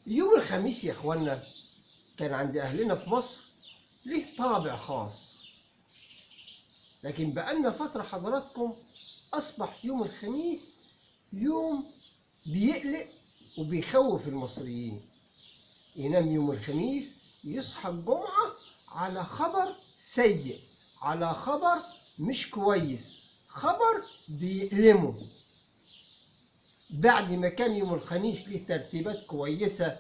يوم الخميس يا اخوانا كان عند اهلنا في مصر ليه طابع خاص، لكن بقالنا فترة حضراتكم اصبح يوم الخميس يوم بيقلق وبيخوف المصريين. ينام يوم الخميس يصحى الجمعة على خبر سيء، على خبر مش كويس، خبر بيألمه. بعد ما كان يوم الخميس ليه ترتيبات كويسة،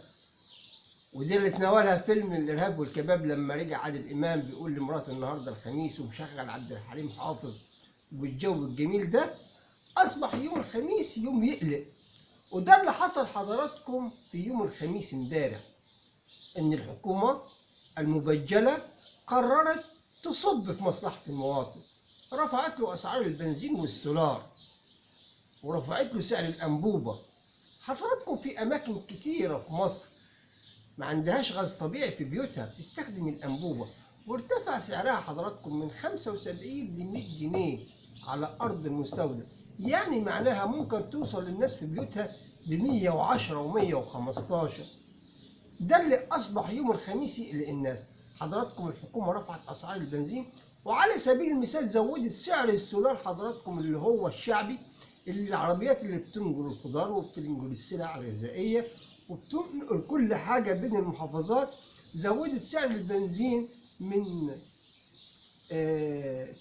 ودي اللي تناولها فيلم الإرهاب والكباب لما رجع عادل إمام بيقول لمراته النهارده الخميس ومشغل عبد الحليم حافظ والجو الجميل ده، أصبح يوم الخميس يوم يقلق. وده اللي حصل حضراتكم في يوم الخميس امبارح، إن الحكومة المبجلة قررت تصب في مصلحة المواطن، رفعت له أسعار البنزين والسولار ورفعت له سعر الأنبوبة. حضراتكم في أماكن كتيرة في مصر ما عندهاش غاز طبيعي في بيوتها، بتستخدم الأنبوبة، وارتفع سعرها حضراتكم من 75 ل 100 جنيه على أرض المستودع. يعني معناها ممكن توصل للناس في بيوتها ب 110 و 115. ده اللي أصبح يوم الخميس يقلق الناس. حضراتكم الحكومة رفعت أسعار البنزين، وعلى سبيل المثال زودت سعر السولار حضراتكم اللي هو الشعبي، اللي العربيات اللي بتنقل الخضار وبتنقل السلع الغذائية وبتنقل كل حاجة بين المحافظات، زودت سعر البنزين من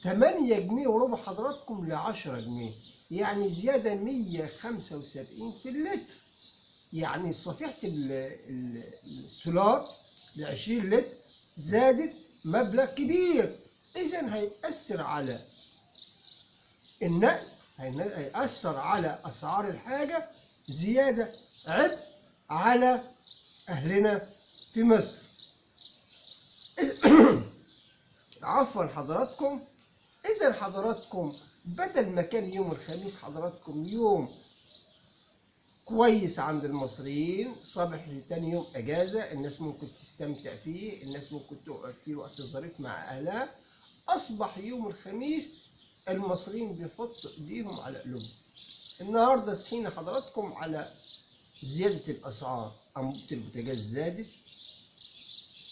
8 جنيه وربع حضراتكم ل 10 جنيه، يعني زيادة 175 في اللتر. يعني صفيحة السولار ل 20 لتر زادت مبلغ كبير. إذا هيأثر على النقل، هيأثر على أسعار الحاجة، زيادة عبء على أهلنا في مصر. عفوا حضراتكم. إذا حضراتكم بدل ما كان يوم الخميس حضراتكم يوم كويس عند المصريين، صبح لتاني يوم أجازة، الناس ممكن تستمتع فيه، الناس ممكن تقعد فيه وقت ظريف مع أهلها، أصبح يوم الخميس المصريين بيحطوا إيديهم على قلوبهم. النهارده صحينا حضراتكم على زيادة الأسعار، أنبوبة البوتاجاز زادت،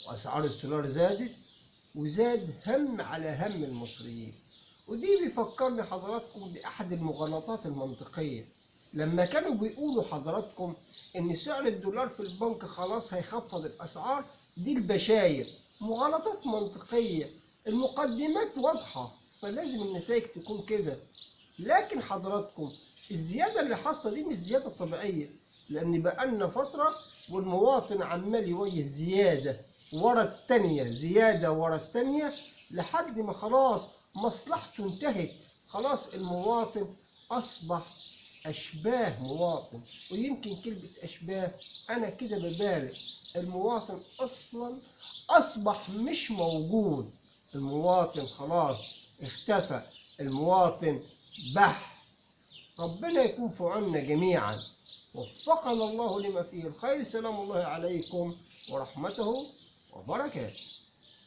وأسعار السولار زادت، وزاد هم على هم المصريين. ودي بيفكرني حضراتكم بأحد المغالطات المنطقية لما كانوا بيقولوا حضراتكم إن سعر الدولار في البنك خلاص هيخفض الأسعار. دي البشاير، مغالطات منطقية، المقدمات واضحة، فلازم النتائج تكون كده. لكن حضراتكم الزيادة اللي حصل دي مش زيادة طبيعية، لأن بقالنا فترة والمواطن عمال يواجه زيادة ورا التانية، زيادة ورا التانية، لحد ما خلاص مصلحته انتهت. خلاص المواطن أصبح أشباه مواطن، ويمكن كلمة أشباه أنا كده ببالغ، المواطن أصلا أصبح مش موجود، المواطن خلاص اختفى، المواطن بح. ربنا يكون في عوننا جميعا، وفقنا الله لما فيه الخير. سلام الله عليكم ورحمته وبركاته.